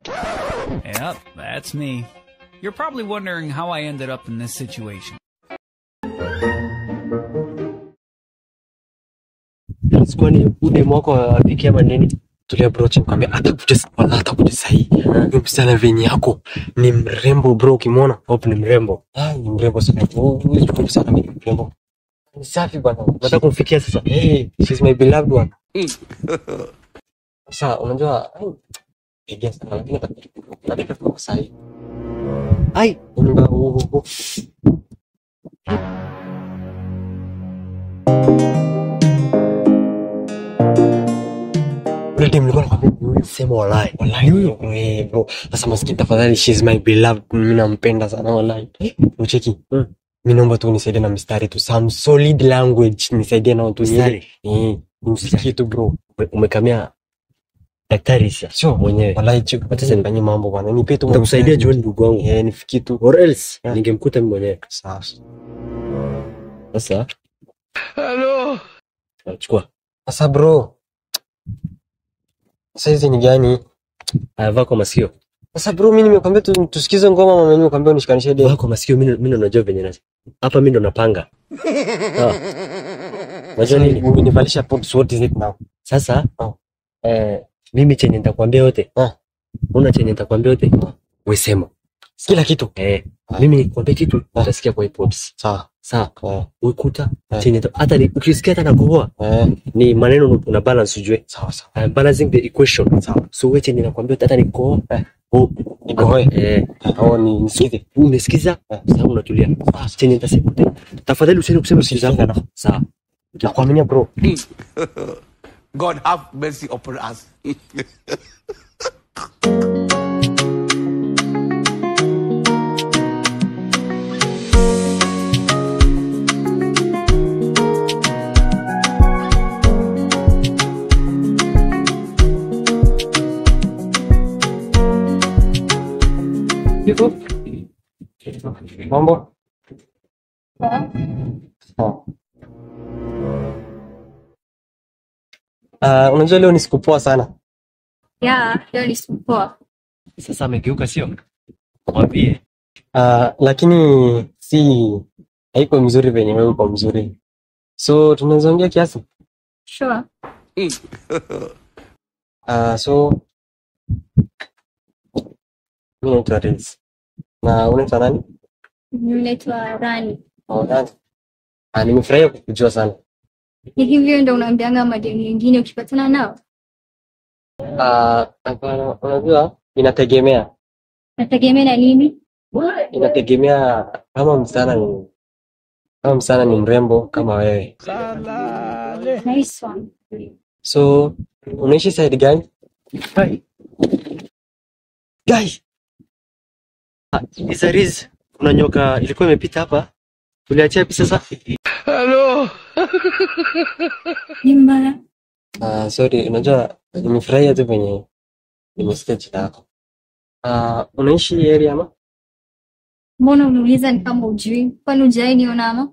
Yep, that's me. You're probably wondering how I ended up in this situation. Kwani udem wako apikia manini? Tulia bro, nikwambia atakuja wala atakuja sahi. Huyo msichana venye yako ni mrembo bro, ukimwona Hope ni mrembo. Ah, ni mrembo sana. Huyu msichana ni mrembo. Ni safi bwana. Nataka kumfikia sasa. Hey, she's my beloved one. Sasa unajua pigia sana lakini nataka kwa sahi. Ai, Unga Ule dem nilikuwa nakwambia ni huyu. Sema walai. Walai huyo. Eh bro, sasa maskini tafadhali, she's my beloved. Mimi nampenda sana walai. Ucheki. Mimi naomba tu unisaidie na mistari tu, some solid language nisaidie na tu Mistari? Eh, nimsikie tu bro. Umekamia daktari sasa. Sio mwenyewe. Walai chiku, acha nifanyie mambo bwana. Nipe tu. Nitakusaidia jioni ndugu wangu. Eh, nifikie tu. Or else Yeah. ningemkuta mimi mwenyewe. Sawa. Sasa. Hello. Chukua. Sasa bro. Sasa hizi ni gani? Haya, vaa kwa masikio. Sasa bro, mimi nimekwambia tusikize ngoma, mama nimekwambia unishikanishe demu. Vaa kwa masikio, mimi ndo najua venye na. Hapa mimi ndo napanga. Sawa. Unajua nini? Umenivalisha pops, what is it now? Sasa Oh. Mimi chenye nitakwambia yote. Ah. Una chenye nitakwambia yote. Wewe sema. Kila kitu. Ah. Mimi nikwambia kitu utasikia kwa hip hops. Sawa. Sawa. Ukuta Eh. chenye hata ukisikia hata nakohoa ni maneno una balance ujue. Sawa sawa. I'm balancing the equation. Sawa. So wewe chenye nakwambia hata nikohoa. Nikohoe. Eh. Au ni nisikize. Unasikiza? Sasa unatulia. Chenye nitasema. Tafadhali usiende kusema siku zako. Sawa. Nakuaminia bro. God have mercy upon us. Yuko? Mambo? Sawa. Unajua leo ni siku poa sana. Yeah, leo ni siku poa. Sasa amegeuka sio? Mwambie. Lakini si haiko mzuri venye wewe uko mzuri. So tunaweza ongea kiasi? Sure. So mimi naitwa Riz. Na unaitwa nani? Mimi naitwa Rani. Oh, Rani. Nimefurahia kukujua sana. Ni hivyo ndio unaambianga mademu wengine ukipatana nao? Hapana, unajua inategemea. Nategemea na nini? Inategemea kama msichana ni mrembo kama wewe. Nice one. So unaishi side gani? Hi. Guys. Isariz, kuna nyoka ilikuwa imepita hapa. Tuliachia pesa sasa. Hello. Ni mbaya. Sorry, unajua nimefurahia tu venye nimesikia jina lako. Unaishi area ama? Mbona unauliza ni kama hujui? Kwani hujai niona ama?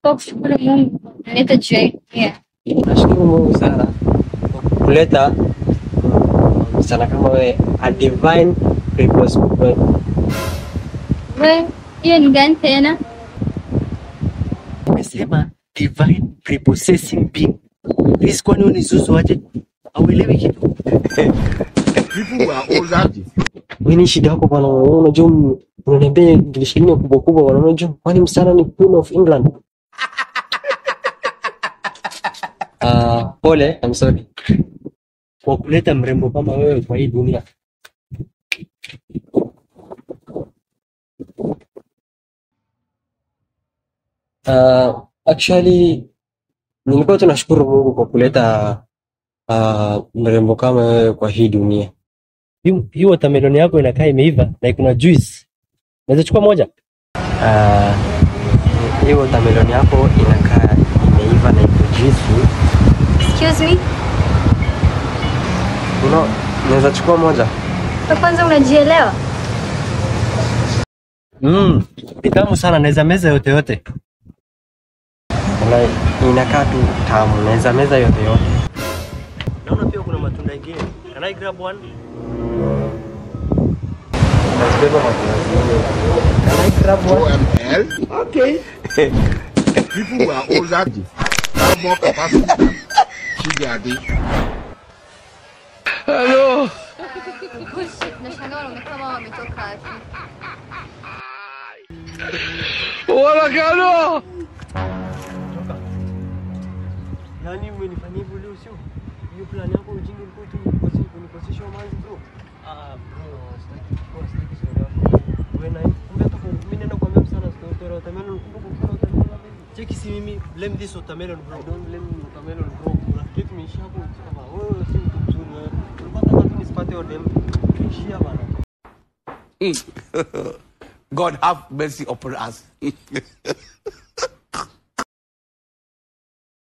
Kwa kushukuru Mungu naleta juu ya dunia. Nashukuru Mungu sana kwa kuleta msichana kama wewe, a divine purpose. Wewe, hiyo ni gani tena? Nimesema divine prepossessing being. Please, kwani wewe ni zuzu aje? Hauelewi kitu. People were older. Wewe ni shida yako bwana, wewe unajua unaniambia English nini kubwa kubwa bwana, unajua kwani msichana ni Queen of England? Pole, I'm sorry. Kwa kuleta mrembo kama wewe kwa hii dunia. Actually nilikuwa tunashukuru Mungu kwa kuleta mrembo kama wewe kwa hii dunia. Hii watermelon yako inakaa imeiva na kuna juice. Naweza chukua moja? Hii watermelon yako inakaa imeiva na iko juicy. Excuse me? No, naweza chukua moja? Kwa kwanza unajielewa? Ni tamu sana, naweza meza yote yote. Wallahi inakaa tu tamu, naweza meza yote yote. Naona pia kuna matunda mengine. Can I grab one? Nimebeba maglasi nne. Can I grab one? OML. Okay. People who are older have more capacity than Chidi. Bullshit, nashangaa wanaonekana kama wametoka wapi. Yaani umenifanyia hivyo leo sio? Hiyo plan yako ujinga ilikuwa tu kunikosesha manzi bro. Ah bro, sitaki kwa sitaki story yako. Wewe na kumbe hata mimi naenda kuambia msana story ya watermelon, kumbe kulikuwa na watermelon hapa hivi. Cheki si mimi, blame this watermelon bro. I don't blame watermelon bro. Urafiki tumeishia hapo kama wewe si mtu mzuri wewe. Ulikuwa unataka tu nisipate odem. Tuishia bana. God have mercy upon us.